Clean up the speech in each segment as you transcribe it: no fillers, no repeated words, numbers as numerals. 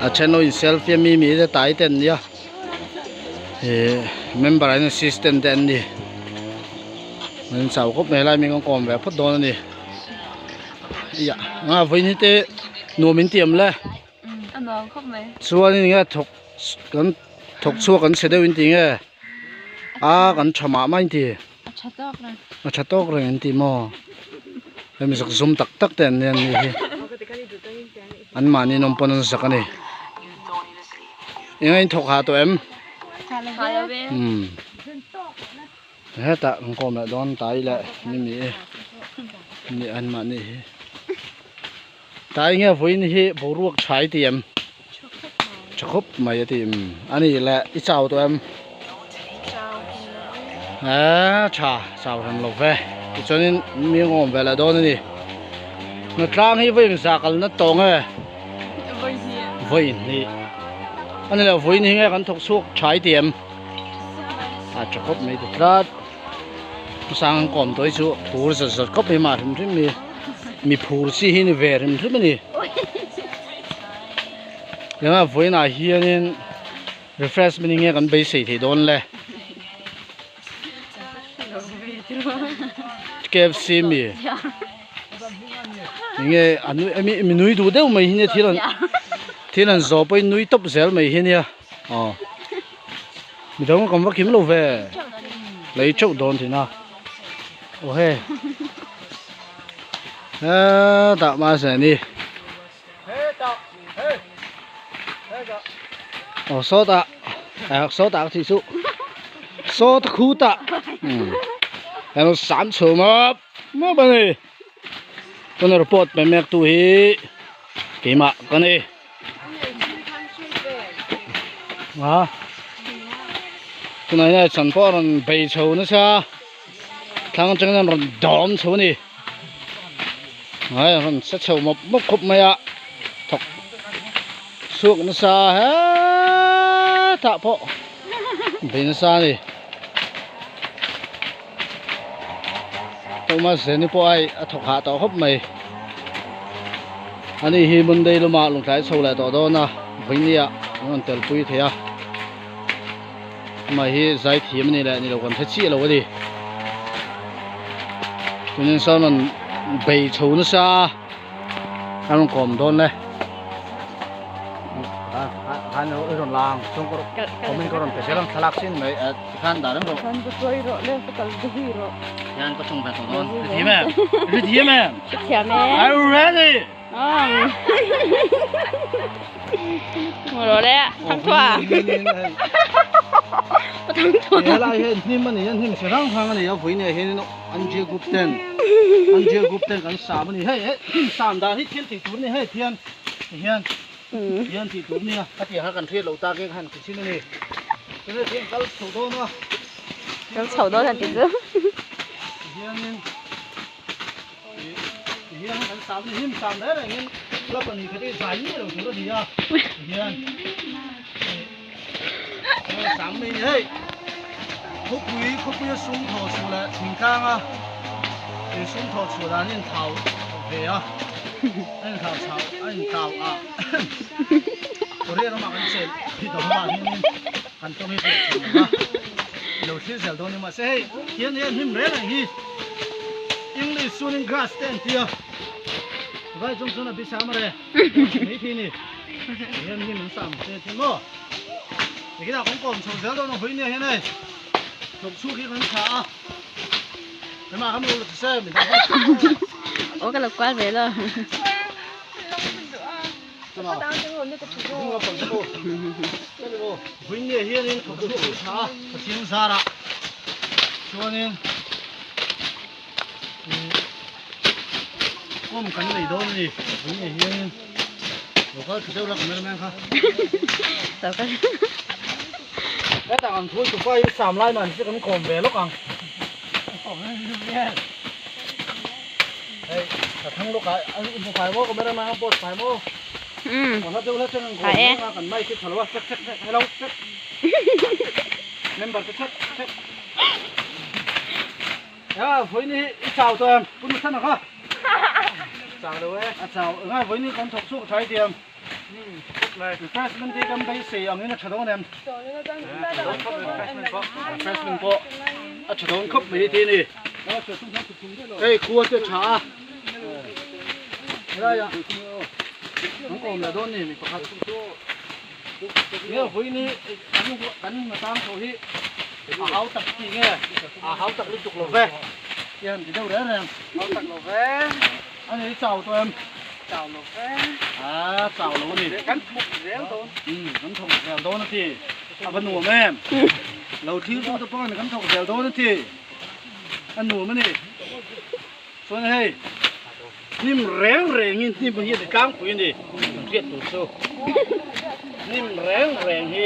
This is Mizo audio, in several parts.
A then lo in selfie a mi mi te tai te an nia ihh member an assistant te an ni an chau khawp mai helai mi kan kawm ve phawt dawn a ni iah nga vawiin hi te nuam in ti em le chuanin enge thawk kan thawk chhuak an chhe deuh in ti nge a kan tha mah mah in ti. A tha tawk reng. A tha tawk reng an ti maw? Hemi zak zum tak tak te an ni an ni hi. An mahni nawm pawn an zak a ni. Eng a in thawk ha tawh em? Tha lo ve. Umm. Hetah kan kawm leh dawn tai leh ni mi e. Ni an mahni hi. Tai nge vawiin hi boruak tha i ti em? Tha khawp mai a ti em? A ni le i chau tawh em? Eee tha chau hran lo ve tichuanin mi ngawm ve leh dawn a ni. Hnatlang hi vawiin za kalna tawng e vawiin hnih a ni lo vawiin hi nge kan thawk chhuak tha i ti em? A tha khawp mai ti tlat. Hmasang an kawm tawh hi chu phur zat zat khawp mai mah hrim hrim hi mi phur chi hi ni ve hrim hrim a ni eng a vawiinah hianin refreshment hi nge kan beisei thei dawn le K F C mi enge a nui mi nui duh deuh mai hi nia thil an thil an zawh pawhin nui tawp zel mai hi nia aw. Midang kan va kim lo ve lei teuh dawn thin a aw he hetah mahse ni aw sawtah eh sawtah ka tih chu sawta khutah umm sam chhum a map a ni tuna report pe mek tu hi keimah ka ni. A tunah hian chan pawh a rawn bei chho nasa a thlang atangin a rawn dawm chho a ni hei a rawn sa chho mawp mawp khawp mai a thawk chhuak nasa hetah pawh bei nasa a ni Thomas Zeni pawh hei a thawk hah tawh khawp mai ani hi Monday lamah lungtlai chho leh tawh dawn a vawinia an rawn tel pui thei a amah hi zai thiam ani leh nilo kan hre chiah lo a ni tunin sawn rawn bei chho nasa a. A rawn kawm dawn le khan i rawn lang chuan ka comment ka rawn pe zel ang thlalak chin mai tikhan dah reng rawh hian ka chung ve tawh dawn i thiam em i thiam em thiam e are you ready Ngồi rồi đấy ạ, thắng thua à? Thắng thua. Helai hian hnim a ni a hnim chi hrang hrang a ni a vui nei hian Anjia group ten Anjia group ten kan sam a ni hei hnim sam dan hi thian tih tur a ni hei thian tihian thian tih tur a nia a tiang kha kan hriat loh tak in han ti thin a ni chuan thian kal chho dawn a kal chho dawn han ti chu tihianin tihian kan sam a ni hnim sam reng rengin la pahnih khat hi zai miah lo tur a ni a tihian Sam mai ni hei khawpui khawpuia sum thawh chhuah leh thingtlanga ih sum thawh chhuah dan in thau ve a a in thau chau a in thau a Korea ramah kan chelh hi dawm vang hianin kan tawng hi hriat thiam lo va ilo thlir zel dawn ni mahse hei hian hian hnim reng reng hi English chuanin grass te an tia vai chung chuan a bisa mare mai thei ni hian hnim an sam te thei maw. Tikhian kan kawm chho zel dawn a hawi nia hian hei hlawk chhuk hi kan tha a hema kan lo ti se min dang Aw ka lo kual ve lo. Hawi nia hianin hlawk chhuk hi tha a Pathian zarah chuanin kawm kan nei dawn a ni hawi nia hianin Lo kal tha deuh la cameraman kha. Lo kal. Hetah kan thui tupa hi sam lai man chu kan kawm ve lawk ang. Hei ka thang lawk a an in fai maw cameraman a post fai maw. Um. Hla deuh hla chen an kawm reng a kan mic hi tha lo a check check check hello check. Member te check check. Ya vawiin hi i chau tawh em? Pu Nuthana kha. Chau lo e. A chau. Engai vawiin hi kan thawk chhuak tha i ti em? Refreshment hi kan beisei angin a tha dawn em? Refreshment pawh a tha dawn khawp mai hi ni. Hei khua te tha a. Helaiah an awm leh dawn ni mi pakhat. Nge vawiin hi kan hna tang tho hi a hau tak chi nge a hau tak lutuk lo ve ti han ti deuh reng reng. Hau tak lo ve. A ni chau tawh em? Chau lo ve. A chau lo a ni. Kan thawk zel dawn. Umm kan thawk zel dawn a ti. A va nuam em? Lo thil tu te pawh an kan thawk zel dawn a ti. A nuam a ni. Chuan hei hnim reng rengin hnim hi a ni tlangpui a ni kan hriat tur chu. Hnim reng reng hi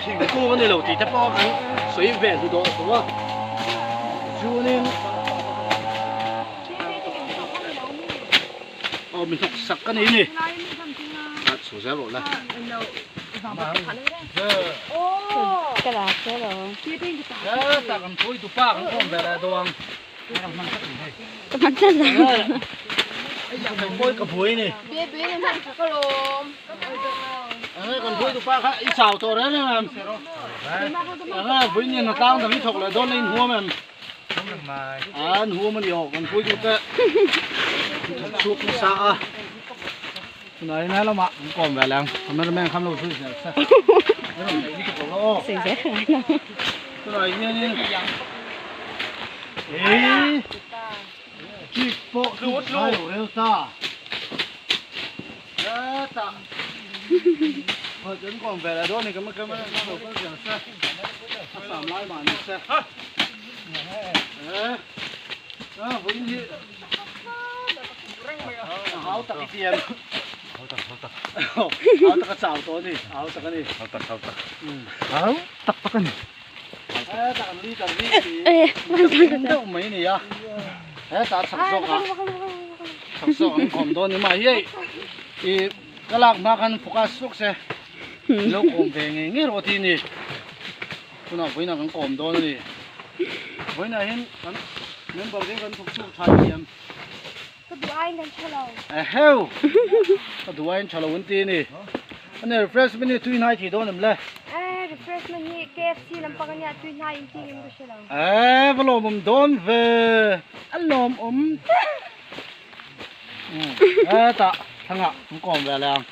thingkung a ni lo tih te pawh kan sawi ve hlu dawh tawh a. Chuanin Aw mi hnawk sak ka nei ni. A chho zel rawh la. Ka la che lo. He tak an phawi tu pa kan awm ve leh dawn. Ka hman tlat lo. Kan phawi ka buai ni. Kan phawi tu pa kha i chau tawh reng reng em. Vui nian a tlang dang i thawk leh dawn la in huam em. An huam a ni aw kan phawi tu te chhuak nasa a. Tunah hian helamah kan kawm ve leh ang cameraman khan lo zui zel se tunah hianin ei chik pawh chu a lo rel ta hetah kan kawm ve leh dawn a ni cameraman khan lo kal zel se a sam lai mah ni se eh a vawiin hi. Hau tak i tiam. Hau tak hau tak. Hau tak a chau tawh a ni. Hau tak a ni. Hau tak hau tak. Hau tak tak a ni. He tak an leader hi ti deuh mai a ni a. He ta chak zawk a. Chak zawk an kawm dawn ni mai hei. I ka lak hma khan focus vek se. Lo kawm ve ngei ngei rawh ti ni. Tunah vawiinah kan kawm dawn a ni. Vawiinah hian kan member te kan thawk chhuak tha thiam. Ka duh aiin kan tha lo. Eheu! Ka duh aiin tha lo an ti a ni. A ni refreshment hi tui hnai thei dawn em le? Eh refreshment hi KFC lampang ania tui hnai in tih ngem ka hre lo. Eh va lawmawm dawn ve. A lawmawm. Hetah thangah an kawm ve leh ang.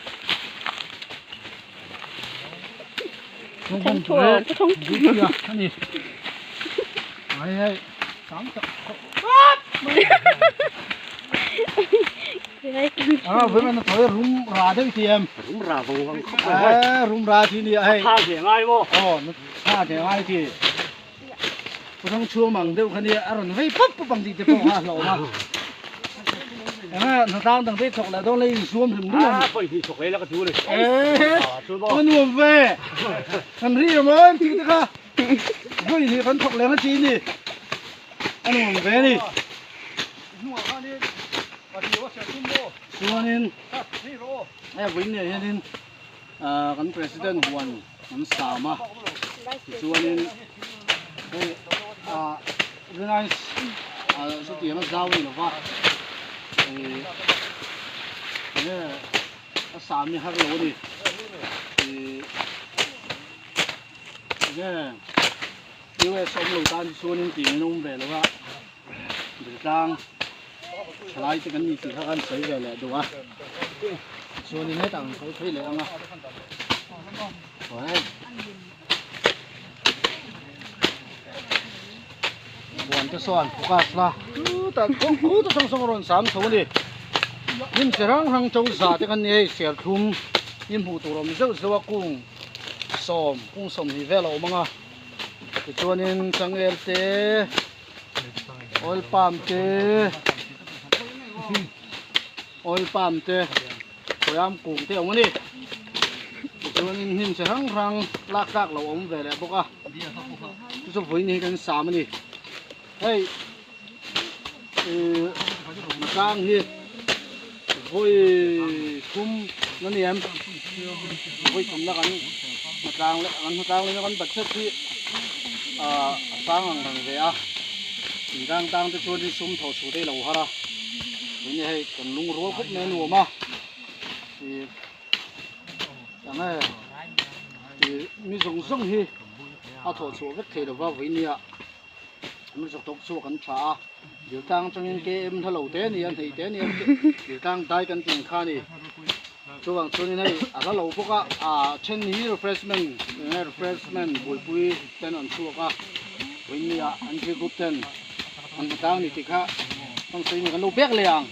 Kawthang chhung ang deuh kha nia a rawn vei pawp pawp ang tih te pawh kha a hlauhawm a. Eng a hnatlang dang te thawk leh dawn la insuam hrim hrim ang. A pawi hnih thawk leh la ka tu a ni. Ehe a nuam ve. Kan ri em aw em tih te kha vawi hnih kan thawk leh ang a chi ni. A nuam ve a ni. Chuanin hei vawiin nen hianin kan president huan an sam a tichuanin hei ah Reliance ah chutiang a zau a ni lova ih enge a sam hi har lo a ni ih enge US awm lo tan chuanin tih an awm ve lo a Diltlang thalai te kan ni tih kha kan sawi ve leh duh a tichuanin hetah an sawi phei leh ang a huan te sawn focus la chutah khutah sawn sawn a rawn sam chho a ni hnim chi hrang hrang to za te kan ni hei serthlum hi hmuh tur awm zeuh zeuh a kung sawm kung sawmhnih vel a awm ang a tichuanin changel te. Oil palm te oil palm te khawiam kung te a awm a ni tichuanin hnim chi hrang hrang lak tlak lo a awm ve leh bawk a chu chu vawiin hi kan sam a ni hei ihh tlang hi vawi thum na ni em vawi thumna kan tlang leh kan tlang leh kan budget hi ah a sang ang reng ve a intang tang te chuan sum thawh chhuh te hi lo har a tun hi hei kan lungrual khawp mai a nuam a ih. Enge ih mi zawng zawng hi a thawh chhuah vek thei lova vawinia mi zawk tawk chhuak an tha a diltlang atangin KM hla lo te a ni a hneih te a ni a diltlang dai kan tih ang kha a ni chuvang chuanin hei a hla lo bawk a ah then hi refreshment enge refreshment buaipui ten an chhuak a vawinia an zir group ten an hmu tlang a ni tih kha kan sawi ni kan lo bek leh ang.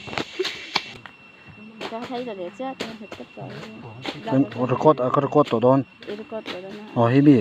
Record a ka record tawh dawn. Aw hei mi.